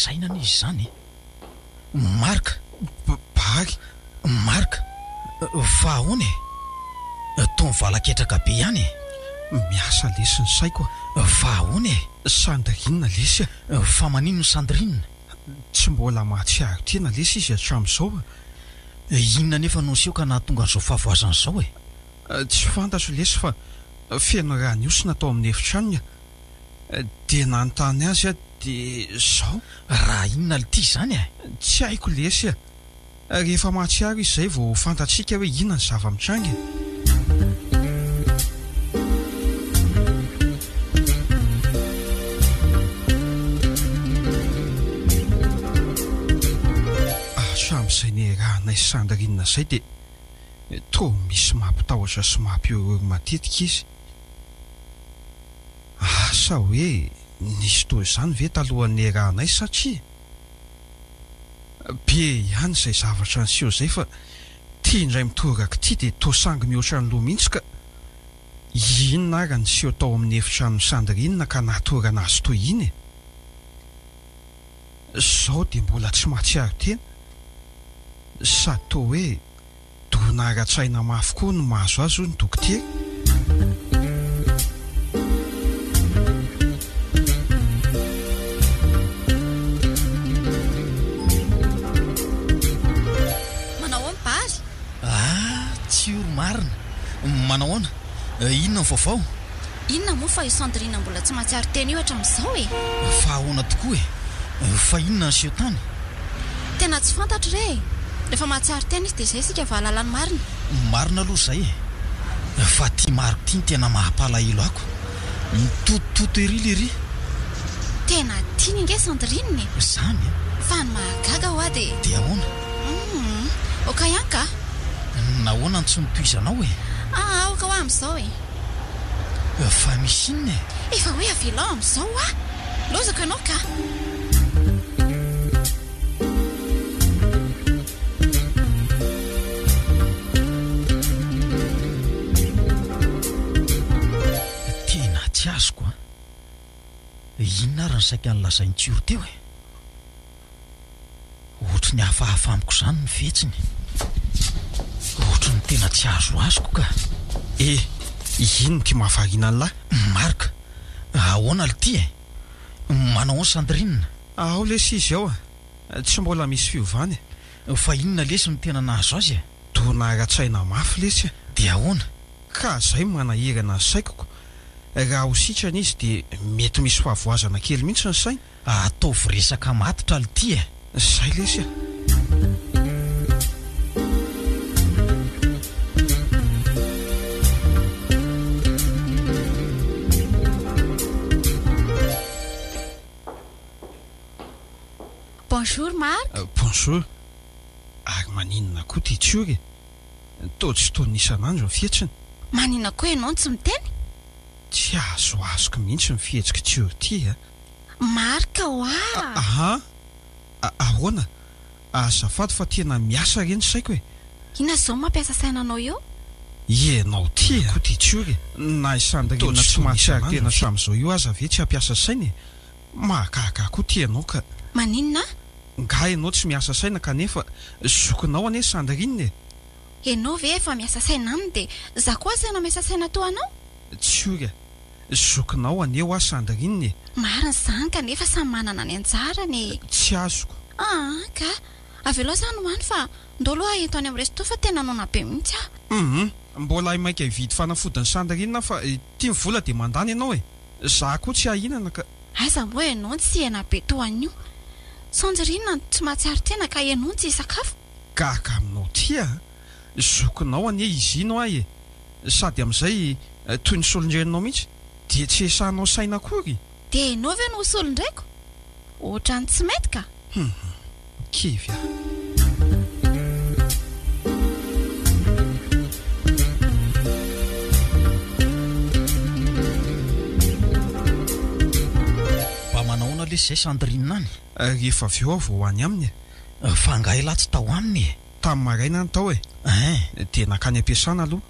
saina anie izy izany e! Marc! Bary! Marc! Fa ahoana e? Toa mivalaketraka be ihany e! Miasa lesy ny saiko a! Fa ahoana e? Sandrine lesy a! Fa maninona Sandrine? Tsy mbola mahatsiaro tena lesy izy hatramin'izao a! Inona anefa no niseho ka nahatonga an'izao fahavoazana izao e? Tsy fantatro lesy fa feno rà nihosina tao amin'ny efitranony a! Dia nanontany azy aho dia izao. Raha inona lty izany e? Tsy haiko lesy a! Rehefa mahatsiaro izy izay vao fantatsika hoe inona ny zava-mitranga e! Hatramin'izay niarahanay sy Sandrine izay dia toa misy mampitahotra sy mampihorohoro matetika izy. Asa hoe nisy toy izany ve talohan'ny niarahanay sa tsia? Be ihany izay zavatra niseho izay fa ity indray mitoraka ity dia toa sangy mihoatra ny loha mihitsy ka! Inona ara niseho tao amin'ny efitranon'i Sandrine ka nahatorana azy toy iny e? Izao dia mbola tsy mahatsiaro tena sady toa hoe Dona ara-tsaina mafy koa no mahazo azy hoy ny dokotera. Manao ahoana Bary? Ah, Tsioro marina. Manao ahoana? Inona ny vaovao? Inona moa fa io Sandrine mbola tsy mahatsiaro tena io hatramin'izao e! Fa ahoana tokoa e? Fa inona ny seho tany? Tena tsy fantatro re e! Rehefa mahatsiaro tena izy dia izay isika vao hahalala ny marina. Marina aloha izay e! Fa ity mariko ity no tena mahampalahelo ako. Mitotototo ery lery. Tena tiany ange Sandrine e! Izany an! Fa ny mahagaga hoa dia. Dia ahoana? Humm! Ok ihany ka! Nahoana no tsy notohizanao e? Aa ok hoa amin'izao e! Fa misy inona e? Efa hoe avelao amin'izao hoa! Lozako ianao ka! Tena tsy azoko an! Inona ary ny saika nolazain'i Tsioro teo e? Ohatry ny hafahafa amiko izany ny fihetsiny. Ohatry ny tena tsy azoazoko ka. Eh! Inona ity mahavariana an'lah? Marc, ahoana lty e? Manao ahoana Sandrine? Ao lesy izy ao a! Tsy mbola misy fiovana e! Fa inona lesy no tena nahazo azy e? Dona ara-tsaina mafy lesy a! Dia ahoana? Ka zay no manahirana ny saiko ko! Raha ho sitrana izy dia mety misy fahavoazana kely mihitsy ny sainy. Ataovy resaka matotra lty e! Zay lesy a! Bonjour Marc. Bonjour. Ary maninona koa ty Tsiory e? Toa tsy toy ny isan'andro ny fihetsiny. Maninona koa ianao no tsy miteny? Tsy azoazoko mihitsy ny fihetsik'i Tsiory ty a! Marc oa! Aha! Ahoana? Azafady fa tena miasa re ny saiko e! Inona izao no mampiasa saina anao eo? Ianao ty koa ty Tsiory e! Na i Sandrine tsy mahatsiaro tena hatramin'izao io aza ve tsy hampiasa saina e! Mahagaga koa ty ianao ka! Maninona? Nga ianao tsy miasa saina kanefa zokinao anie Sandrine e! Ianao ve efa miasa saina aminy dia za koa asaina miasa saina toa anao? Tsiory a! Zokinao anie hoa Sandrine e! Marina izany kanefa samy manana ny anjarany e! Tsy azoko. Aa ka! Avelao izany ho any fa ndao aloha ento any amin'ny resto fa tena noana be mihitsy aho. Hum! Mbola maika hividy fanafodin'i Sandrine aho fa ity ny vola dia mandany ianao e! Za koa tsy hahinana ka! Aiza moa ianao no tsy hena be toa an'io? Sandrine no tsy mahatsiaro tena ka ianao no tsy hisakafo? Gaga aminao ty a! Zokinao anie izy iny hoa e! Sady amin'izay toy ny solon-dreninao mihitsy dia tsy esahanao saina akory? Dia ianao ve no ho solon-draiko? Ohatran'ny tsy mety ka! Hum! Kivy aho. Mba manahoana lesy izay Sandrine any? Rehefa avy eo aho vao ho any aminy e! Fa angaha elah tsy tao aminy e? Tamin'ny maraina ny tao e! Ein! Dia nankany am-piasana aloha,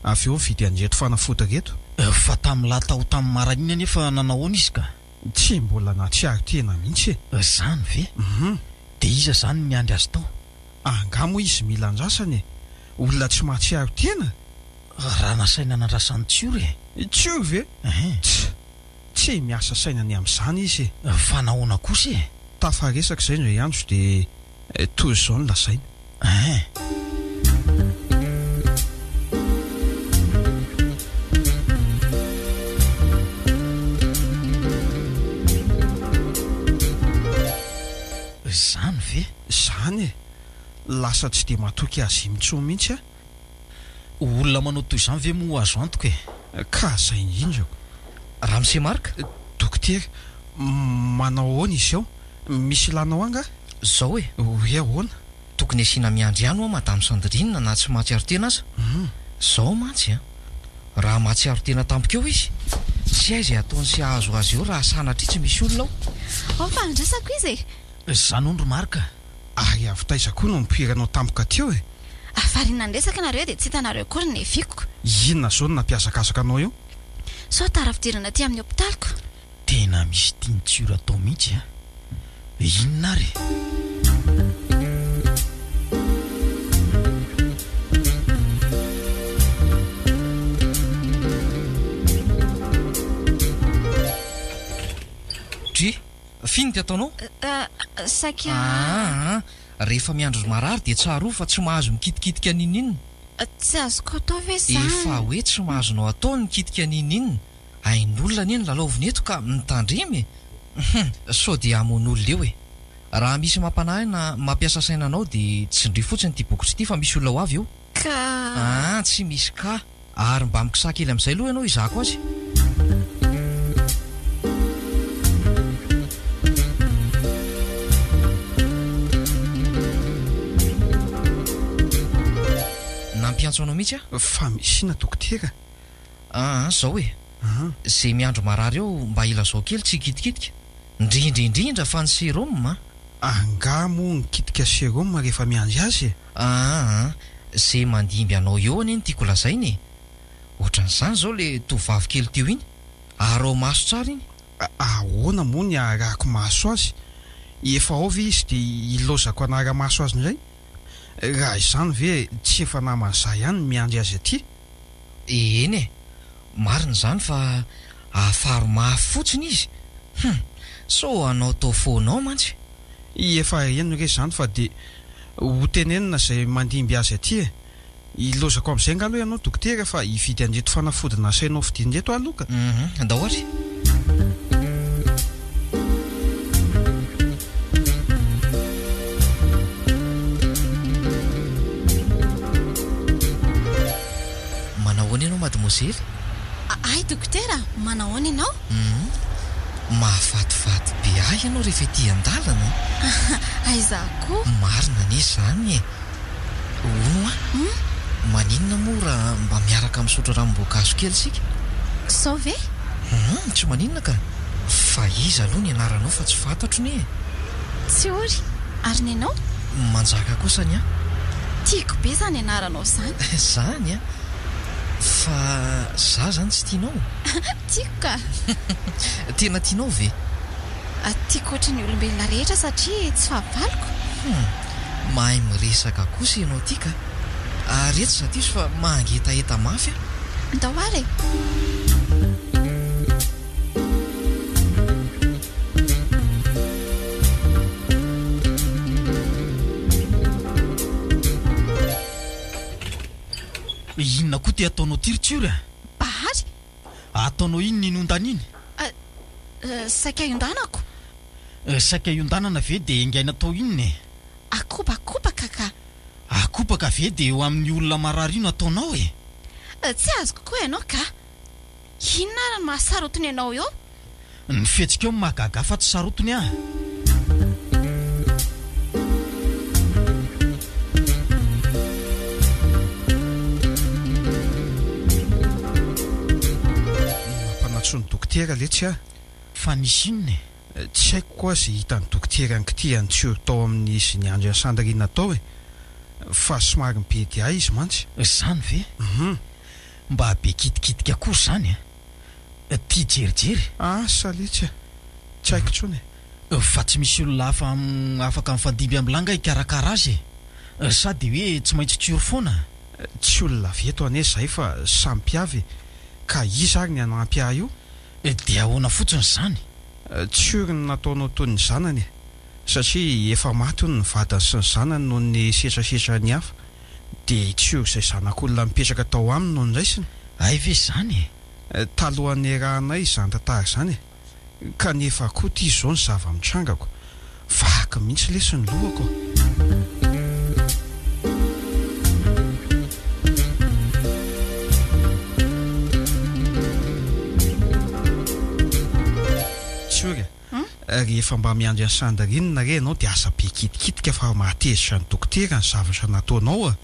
avy eo nividy an'ireto fanafody ireto. Fa tamin'lah tao tamin'ny maraina iny anefa nanao ahoana izy ka? Tsy mbola nahatsiaro tena mihitsy e! Zany ve? Hum. Dia iza izany no niandry azy tao? Angaha moa izy mila andrasana e? Olona tsy mahatsiaro tena? Raha nasaina nandrasan'i Tsiory e! Tsiory ve? Ehe. Tsa! Tsy miasa saina ny amin'izany izy e! Fa nahoana kosa e? Tafaresaka izay indray andro dia toy izao no lazainy. Ehe. Izany ve? Izany e! Lasa tsy dia matoky azy intsony mihitsy aho. Olona manao toy izany ve moa azo antoka e? Ka izay indrindra ko. Ramose Marc? Dokotera, manao ahoana izy ao? Misy ilanao ahy angaha? Zao e! Hoe ahoana? Tokony asiana miandry ihany hoa Madame Sandrine na tsy mahatsiaro tena aza. Zao mantsy an! Raha mahatsiaro tena tampoka eo izy, tsy hay izay ataony sy hahazo azy eo raha sanatria tsy misy olona ao. Ao fa andrasako izy e! Zany hono ry Marc a! Ary avy taiza koa no nipoiranao tampoka teo e? Variana niresaka nareo dia tsy hitanareo akory ny neviako. Inona zao no nampihazakazaka anao eo? Sao tara fidirana aty amin'ny hopitaliko. Tena misy tiantsura atao mihitsy a! Inona ary e? Dry, f'inona ty ataonao? Saika. Aa, rehefa miandry marary dia tsarovy fa tsy mahazo mikitikitika n'inon'inona. Tsy azoko atao ve izany? Efa hoe tsy mahazonao atao ny mikitika n'inon'inona. Ain'olona anie no lalaovina eto ka mitandrema e! Hum, sao dia hamono olona eo e! Raha misy mampanahy na mampiasa saina anao dia tsindrio fotsiny ity bokotra ity fa misy olona ho avy eo. Ka. Aa, tsy misy ka. Ary mba mikisaha kely amin'izay aloha ianao hizahako azy. Nampiantso anao mihitsy aho. Fa misy inona dokotera? Aa zao e! Ze miandry marary eo mba ilazao kely tsy hikitikitika, ndrindra indrindra fa ny serum a! Angaha moa mikitika serum rehefa miandry azy e? Aa ze mandimby anao eo anie no tiako lazaina e! Ohatran'izany zao le tovovavy kely teo iny, araho maso tsara iny. Ahoana moa ny aharahako maso azy? Efa ao ve izy dia ilaozako hanara-maso azy indray? Raha izany ve tsy efa naman'izaho ihany ny miandry azy aty? Eny e! Marina izany fa hafaro mafy fotsiny izy. Hum! Sao hanao tao foanao mantsy. Efa heno re izany fa dia ho tenenina izay mandimby azy aty e! Ilaozako amin'izay angaha aloha ianao dokotera fa hividy an'ireto fanafody nasainao vidiana ireto aho aloha ka. Hum! Andao ary. Manahoana ianao mademoiselle? Hay dokotera, manahoana ianao? Hum, mahafatifaty be ahy ianao rehefa ety an-dalana. Aiza koa? Marina anie izany e! Hono hoa, maninona moa raha mba miaraka misotro ranom-boankazo kely isika? Sao ve? Hum, tsy maninona ka! Fa iza aloha ny anaranao fa tsy fantatro ne e! Tsy ory, ary ny anao? Manjaka kosa ny ahy. Tiako be izany anaranao izany. Izany an! Fa za izany tsy tianao? Tiako ka! Tena tianao ve? Tiako ohatry ny olombelona rehetra satria tsy fahavaloko. Hum, mahay miresaka kosa ianao ity ka! Ary etsy za diso fa mangetaheta mafy aho. Ndao ary e! Inona koa ty ataonao ty ry Tsiory a? Bahary! Ataonao inona iny ondana iny? Saika hiondanako. Saika hiondanana ve dia engaina atao inona e? Akobakobaka ka! Akobaka ve dia eo amin'ny olona marary io no ataonao e? Tsy azoko koa ianao ka! Inona ary no mahasarotiny anao eo? Ny fihetsikao no mahagaga ahy fa tsy sarotiny aho. Nampanantsoa ny dokotera letsy aho. Fa nisy inona e? Tsy haiko koa ze hitan'i dokotera nikitihany tsiro tao amin'ny izy niandry an'i Sandrine tao e! Fa somary nibedy ahy izy mantsy. Zany ve? Hum. Mba be kitikitika akory zany a! Tia jerijery? Asa letsy a! Tsy haiko intsony e. Fa tsy misy olona hafa afaka mifandimby amin'lah nga hikarakara azy e? Sa dia hoe tsy maintsy Tsiory foana? Tsy olona avy eto anie izahay fa samy mpiavy e! Ka iza ary ny hanampy ahy io? Dia ahoana fotsiny izany? Tsiory no nataonao toy ny zanany e! Satria efa maty hono ny vadiny sy ny zanany noho ny setrasetran'ny hafa. Dia i Tsiory izay zanak'olona nipetraka tao aminy no noraisiny. Hay ve izany e! Talohan'ny niarahanay izany tantara izany e! Kanefa koa ity izao ny zava-mitrangako. Vaky mihitsy lesy ny lohako a! Tsiory a! Rehefa mba miandry an'i Sandrine re ianao dia aza be kitikitika fa mahatezitra ny dokotera ny zavatra nataonao a!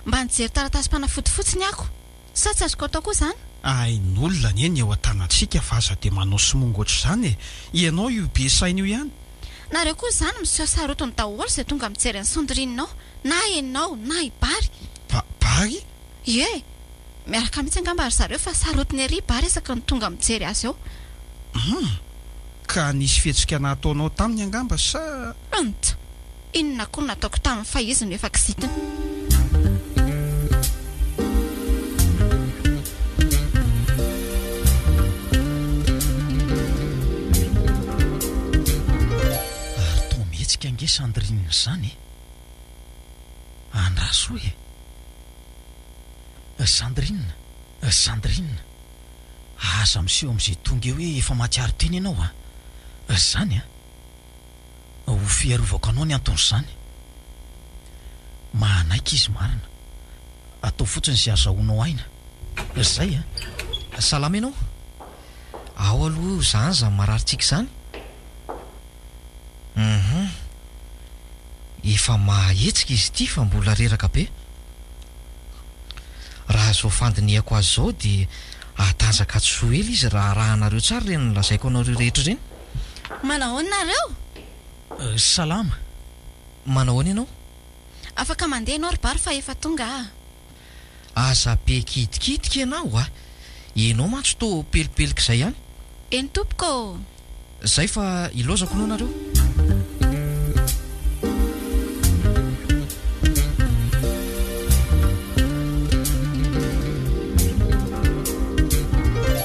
Mba nijery taratasim-panafody fotsiny ako. Sa tsy azoko atao koa izany? Ain'olona anie ny eo an-tanantsika fa aza dia manao somonga ohatr'izany e! Ianao io be saina io ihany. Nareo koa izany miseho sarotiny daholo izay tonga mijery an'i Sandrine ao, na enao na i Bary. Ba, Bary? Ie! Miaraka mihitsy angamba ry zareo fa sarotiny ery i Bary isaky ny tonga mijery azy eo. Hum! Ka nisy fihetsika nataonao taminy angamba sa? Hunt! Inona koa no nataoko taminy fa izy no efa kizitina. Ary toa mihetsika ange Sandrine izany e! Andraso e! Sandrine, Sandrine, aza miseho amin'izay tonga eo hoe efa mahatsiaro tena ianao a! Izany a! Ho fiarovako anao ny anton'izany. Manaiky izy marina. Atao fotsiny izay azahoanao aina. Izay a! Salama ianao? Ao aloha izany izany mararintsika izany. Hum. Efa mahahetsika izy ity fa mbola reraka be. Raha izao fandinihako azy izao dia hatanjaka tsy ho ela izy raha arahanareo tsara ireny nolazaiko anareo rehetra ireny. Manahoana nareo? Salama. Manahoana ianao? Afaka mandeha ianao ry Bary fa efa tonga aho. Aza be kitikitika ianao a! Ianao mantsy toa pelipelika izay ihany. Eny tompoko ô! Zay fa ilaozako aloha nareo.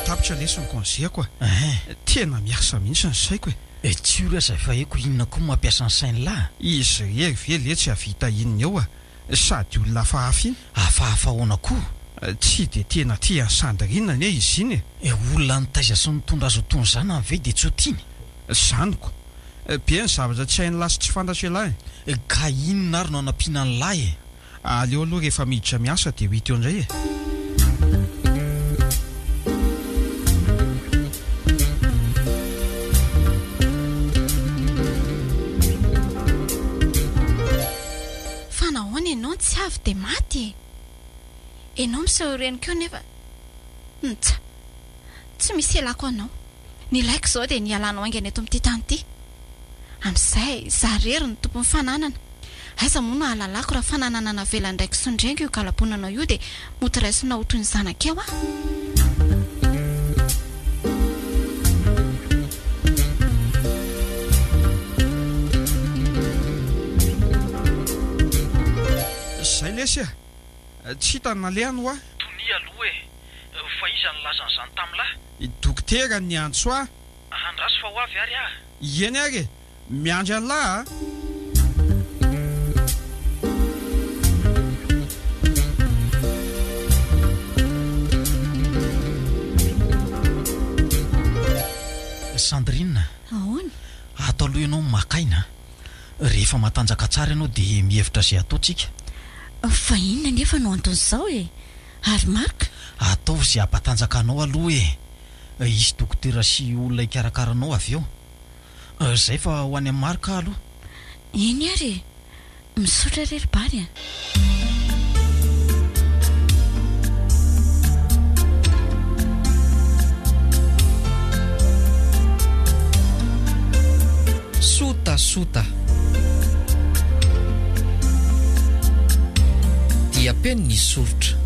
Tapitra lesy ny congé-ko a! Tena miasa mihitsy ny saiko e! Eh tsy io aza fa eko inona koa mampiasa ny sain'lah? Izy irery ve letsy hahavita inona eo a! Sady olona hafahafa iny. Hafahafa ahoana koa? Tsy dia tena tia an'i Sandrine anie izy iny e! Eh olona nitaiza sy nitondra azy ho toy ny zanany ve dia tsy ho tiany? Zaniko. Be ny zavatra tsy hain'lah sy tsy fantatr'elah e! Ka inona ary no hanampiana an'lah e? Aleo aloha rehefa miditra miasa dia ho hita eo indray e! Fa nahoana ianao no tsy avy dia maty e? Ianao miseho ireny koa nefa Ntsa! Tsy misy ialako anao. Ny ilaiko izao dia ny hialanao haingana eto amin'ity tany ity. Amin'izay, izaho irery no tompon'ny fananana. Aiza moa no hahalalako raha fananana navelan'ny raiko sy ny reniko io galabonanao io dia mody raisinao ho toy ny zanakeo aho? Zay lesy a! Tsy hita ny nalehany hoa. Tonia aloha e! Fa iza nilaza an'izany tamin'lah? I dokotera niantso ahy. Andraso fa ho avy ary aho. Ieny ary e! Miandry an'lah a! Sandrine, Ahoana? Ato aloha ianao maka aina a! Rehefa matanjaka tsara ianao dia mihevitra izay hatao tsika. Fa inona anefa no anton'izao e? Ary Marc? Ataovy izay hampatanjaka anao aloha e! Hisy dokotera sy olona hikarakara anao avy eo. Zay fa ho any amin'i Marc aho aloha. Eny ary e! Misaotra re ry Bary a! Sotasota. Diam-peno ny soritra.